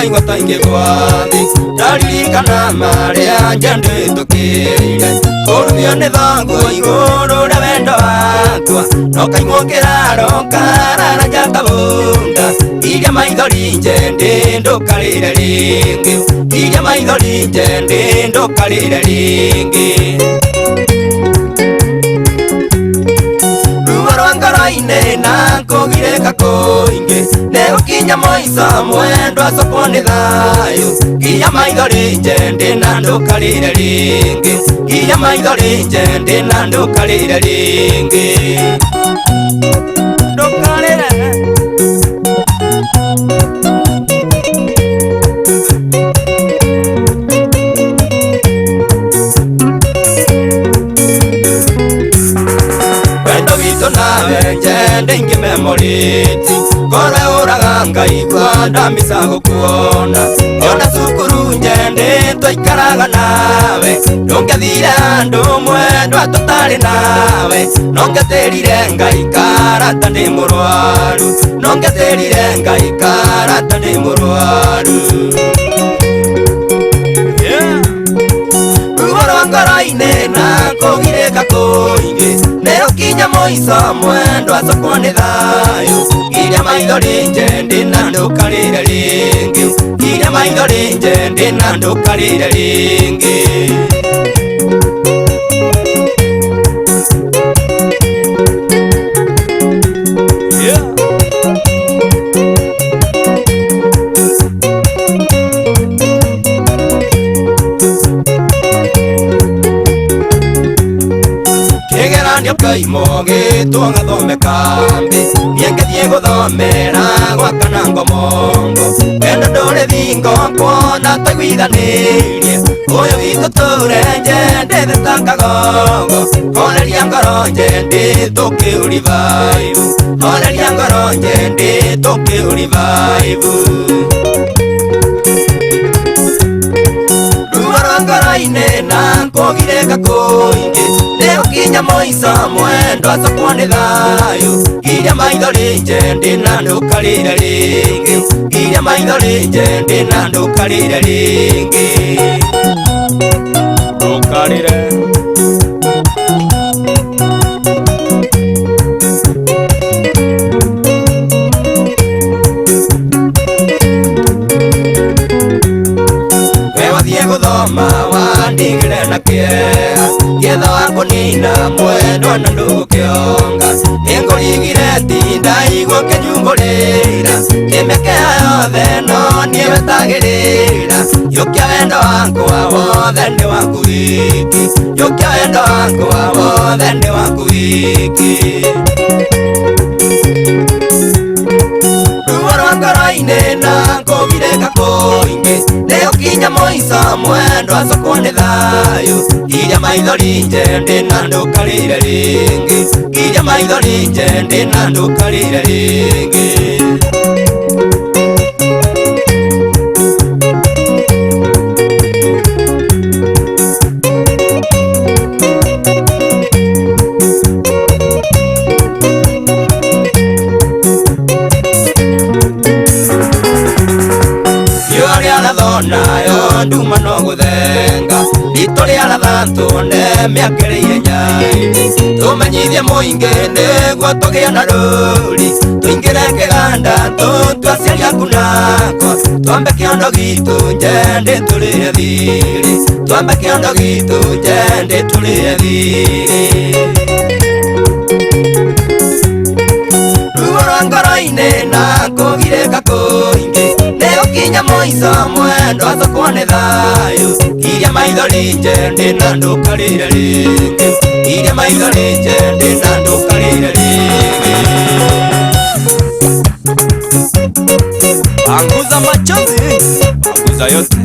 Ngaigua ta ingĩgwa thĩ ndaririkana marĩa njendĩtũkĩire kũrumio nĩ thaguo igũrũ rĩa wendo wakwa no kaimwo kĩraro kararanja kabunda iria maithori njendĩ ndũkarĩre rĩngĩ iria maithori njendĩ ndũkarĩre rĩngĩ ruo rwa ngoro-inĩ na kũgirĩka kũingĩ nĩgũkinya mũico mwendwa acokwo nĩ thayũ nginya maithori njendĩ na ndũkarĩre rĩngĩ nginya maithori njendĩ na ndũkarĩre rĩngĩ ndũkarĩre. Wendo witũ nawe njende ingĩmemorĩti ngoro ũraga ngaigua ndamica gũkuona ona cukuru njende twaikaraga nawe ndũngĩathire handũ mwendwa tũtarĩ nawe nongetĩrire ngaikara ta ndĩ mũrwaru nongetĩrire ngaikara ta ndĩ mũrwaru. Ruo rwa ngoro-inĩ na kũgirĩka kũingĩ nĩgũkinya mũico mwendwa acokwo nĩ thayũ nginya maithori njendĩ na ndũkarĩre rĩngĩ nginya maithori njendĩ na ndũkarĩre rĩngĩ. Kĩgeranio kĩoimwo gĩtwo gathome kambĩ niĩ ngĩthiĩ gũthomera gwaka na ngomongo wendo ndũrĩ thingo kuona twaiguithanĩirie ũyũ witũ tũre njendete ta kagogo horeria ngoro njendĩ tũkĩũrivaivu horeria ngoro njendĩ tũkĩũrivaivu ruo rwa ngoro-inĩ na kũgirĩka kũingĩ nĩgũkinya mũico mwendwa acokwo nĩ thayũ nginya maithori njendĩ na ndũkarĩre rĩngĩ nginya maithori njendĩ na ndũkarĩre rĩngĩ ndũkarĩre. We wathiĩ gũthoma wandigire na kĩeha gĩetha wa kũnina mwendwa na ndũgũkĩonga nĩngũrigire tindaigua kĩnyungũrĩra kĩmĩkĩha yothe no niĩ wetagĩrĩra yũkia wendo wakwa wothe nĩ waku wiki yũkia wendo wakwa wothe nĩ waku wiki ruo rwa ngoro-inĩ na kũgirĩka kũingĩ nĩgũkinya mũico mwendwa acokwo nĩ thayũ nginya maithori njendĩ na ndũkarĩre rĩngĩ nginya maithori njendĩ na ndũkarĩre rĩngĩ. Riũa rĩaratho nayo nduma no gũthenga ritũ rĩaratha tũne mĩakĩrĩire nyaini tũmenyithie mũingĩ nĩguo tũgĩe na rũri tũingĩre kĩganda tũtue aciari aku nakwa twambe kĩondo gitũ njendĩ tũrĩe thirĩ twambe kĩondo gitũ njendĩ tũrĩe thirĩ ruo rwa ngoro-inĩ na kũgirĩka kũingĩ nĩgũkinya mũico mwendwa acokwo nĩ thayũ nginya maithori njendĩ na ndũkarĩre rĩngĩ nginya maithori njendĩ na ndũkarĩre rĩngĩ. Panguza machozi, panguza yote.